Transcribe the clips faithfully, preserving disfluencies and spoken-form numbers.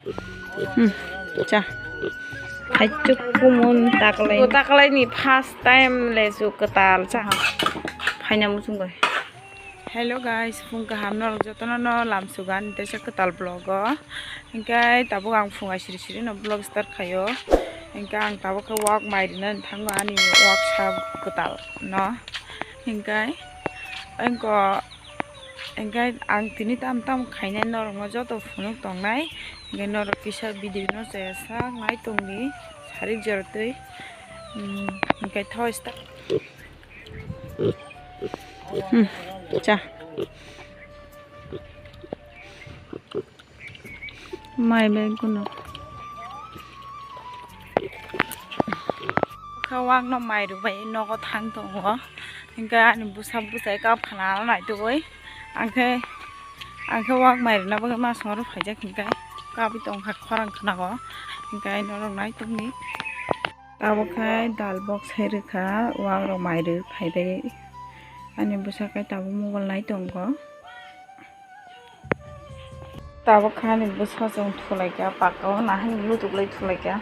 Hmm, cha. Haichuk kumun taklai. Taklai ni first time lechu kwtal cha. Phaina muchung bai. Hello guys, phung kaham norok jotono no lamsugan teisa kwtal vlog o. Hinkhe tabuk ang phung asiri siri no vlog start khaio. Hinkhe ang tabuk khe wak mai rina thango ani wak sa kwtal no. Hinkhe engko Hinkhe ang tini tam tam khainai norokno joto phunuk tongnai. Hinkhe norok kisa video no chaya sak nai tongdi sarik jora twi. Hmm, hinkhe thoi sta. Hmm, cha. Mai bai kuno. Kha wak no mai rw bai nogo thang tongo. Hinkhe ani bwsa bwsai kap khna nai tubui. Angkhe, angkhe wak mai rwna bagwi masong oro phaijak hinkhe kabui tongkha khorang khnago. Hinkhe norok nai tongdi. Tabuk khai dal box hai rwkha, wak rok mai rw phaibai. Ani bwsa khai tabuk mobile nai tongo. Tabuk khai ani bwsa chwng thulaikha, paka o nahani lutuklai thulaikha.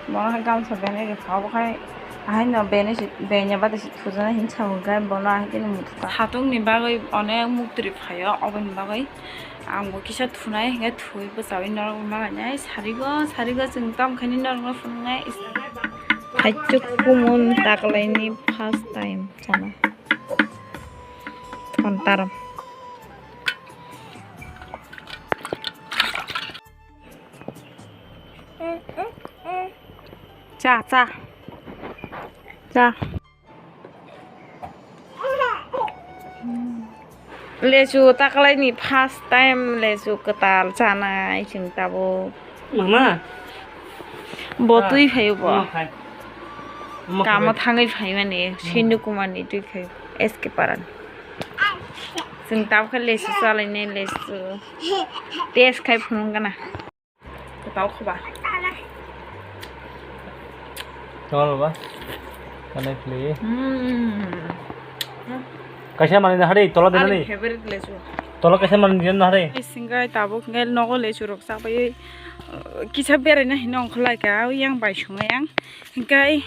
Bono hai gamsa benai rwkha, obo khai ahaino benai se, benya bade se thujaknai hinwi sa hwnkhe bono ahai kheno muthukha. Satung ni bagwi onek muktwrwi phaio, oboni bagwi ang bo kisa thunai, hinkhe thwi bwchaui norok ma lainai, sarigo, sarigo chwng tamo khainwi norokno phunuknai. Haichuk kumun taklaini first time chana. Thon tarom. Cha, cha. Cha. Lechu taklaini first time lechu kwtal chanai chwng tabuk. Mama. Bo twi phaio bo. Mama khai. Mama khai. Kamo thangwi phaimani, hmm, Sindhu Kumarni twi phaio, S K Parani. Chwng tabukhe lechu chalainai, lechu test khai phunuk gana. Kwtal khoba. Tol ba. Kanai phli. Hmm. Kaisa manwi na hari, tola de nani? Ani favorite lechu. Tola kaisa manwi na hari? Singai tabuk ngai nogo lechu rok chabai, uh, kisa beraina hino ongkholai ka, yang bai sungai yang. Hinkhe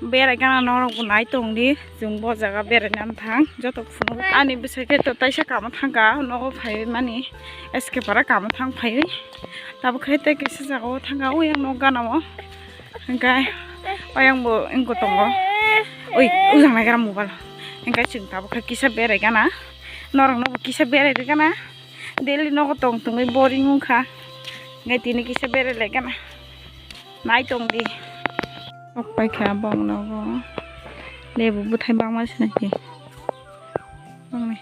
berai gana norok bo nai tongdi, chwng bo jaga beraina thang joto phunuk. Ani bwsai khe to taisa kamo thangkha, nogo phai mani S K Para kamo thang phaiwi. Tabuk khe tei kisa jaga o thangkha, o yang nok gana o. Hinkhe o yang bo wngkho tongo. Oi, ujang nai gra mobile. Hinkhe chwng tabuk khe kisa berai gana. Norok no bo kisa berai ri gana. Daily nogo tong tongwi boring wngkha. Hinkhe tini kisa berai lai gana. Nai tongdi. Kok paikha bong nogo. Lebu bwthai bangma se nai. Bongni.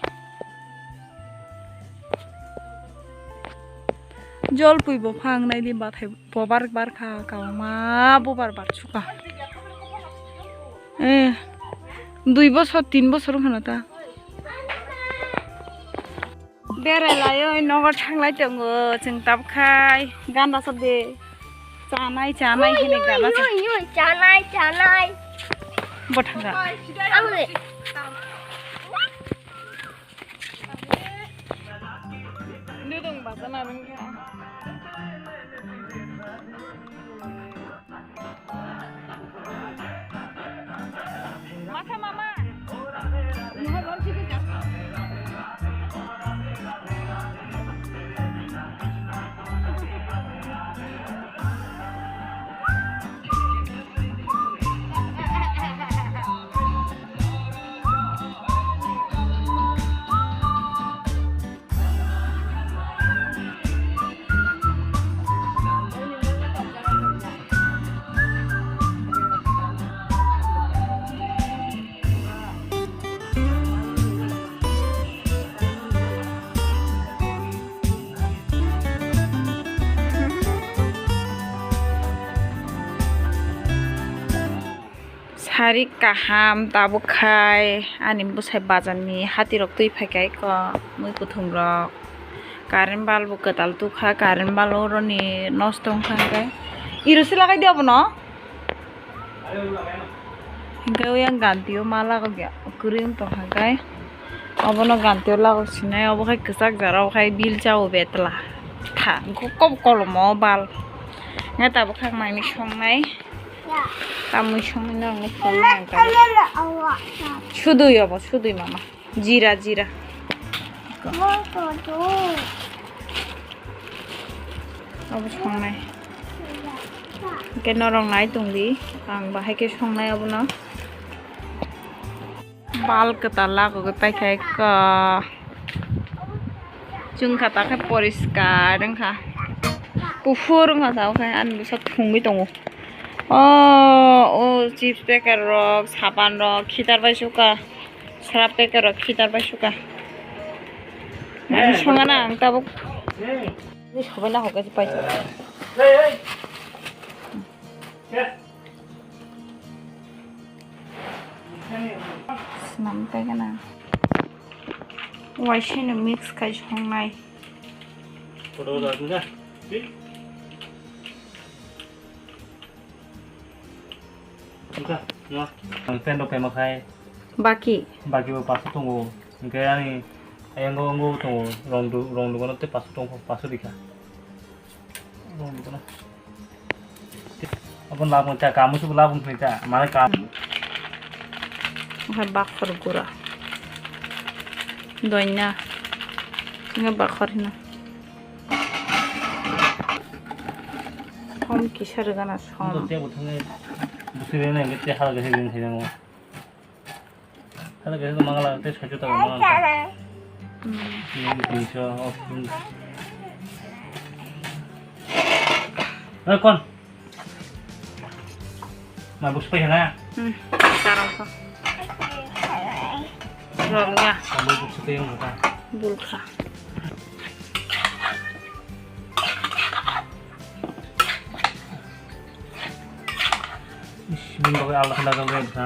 Jol pui bo phang nai di bathai bobar barkha kabangma bobar barsukha. Eh, dui bosor, tin bosor wngkha na ta. Berai laioi, nogo thanglai tongo, chwng tabkhai gana sade. Chanai, chanai hini gana sa. Yoi, yoi, chanai, chanai. Bo thangkha. Ang le. Nudung basa na rwngkha. Sari kaham tabuk khai ani bwsai bazar ni hati rok twi phai kha eko mui kuthum rok, current bulb bo kwtal tukha, current bulb oroni nosto wngkha hwnkhe iro se lagai di abono. Hwnkhe oyang ganti o ma lagok ya kwrwi wng tongkha hwnkhe obono ganti o lagok sinai obo khai kwchak jara obo khai bill cha o betla. Kha, kok kolomo bal. Nga tabuk khak maini songnai. Tamui songnai norokno phunuknai ang tabuk. Sudui obo, sudui mama. Jira, jira. Obo songnai. Hwnkhe norok nai tongdi. Ang bahai khe songnai obono. Bal kwtal lago gw paikha ekka. Chwngkha ta khe poriskar wngkha. Kuphur wngkha ta khe ani bwsa thungwi tongo. O, o chips packet rok, sapan rok, khitar bai suka. Srap packet rok khitar bai suka. Ani songana ang tabuk. Ni sobai na hokhe pai. Swnam paikha na. Waisino mix khai songnai. Photo da, da. Ang pen rok pema khai. Baki. Baki bo paso tongo. Hingke ani ayang go, go tongo. Rong du, rong du gono te paso tongo, paso rikha. Rong du gono. Abon labung cha, kamu suku labung kini cha, mana kamu. Oke, bakhor gura. Doina. Singa bakhor hina. Som kisa rwgana som. Tei bo thangwi bwswk rwnai hwnkhe tei halak khe ring thai nango. Halak khe mangala tei saichwt ta mangala. Hmm. Ring tingso, oh, ring. Eh, kon? Ma bus pai na? Hmm, sarang ko. Rol ya. Kamu bus pai yang kata. Bulkha. Ish, bini bagwi alda khe dagal bai bwsa.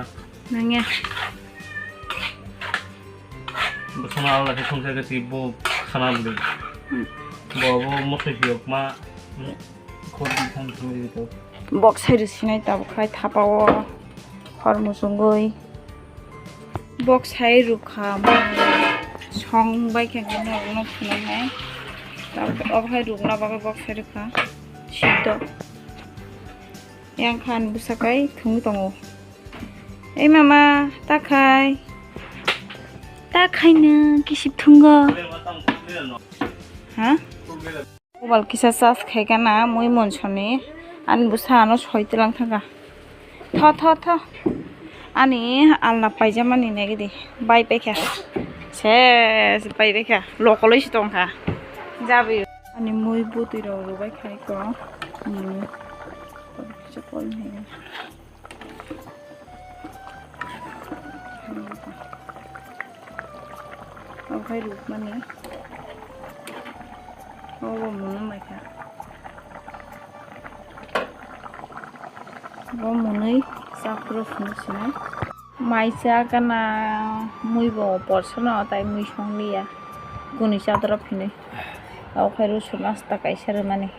Nangya. Bwsano alda khe songsa khe si bo khana bwrwi. Hmm. Bo, bo mosai siyok ma. Khor di thang thang di to. Bok sai rw sinai tabuk khai thapa o. Hor muchungwi. Bok sai rwkha, song bai khe norokno phunuknai. Tabuk obo hai rwkna bagwi bok sai rwkha. Siddo. Yang khan bwsa kai thwngwi tongo. Ei mama, ta khai. Ta khai nw kisip thwngo. Ha? Mobile kisa charge khai kana mui monsoni ani bwsa ano soi tlang thangkha. Tho, tho, tho. Ani alna paijama ni nai gidi. Bai paikha. Ses, bai paikha. Lokoloi si tongkha. Jabi. Ani mui bwtwi rok rwbai khai ko. Mui. Kisa kol ni. Obo hai rukmani. Obo mwnwi maikha. Obo mwnwi chapro phunuk sinai. Mai cha gana mui bo porsono tai mui song liya. Kuni chadra phini. Obo khai rusu nasta kaisa rwmani.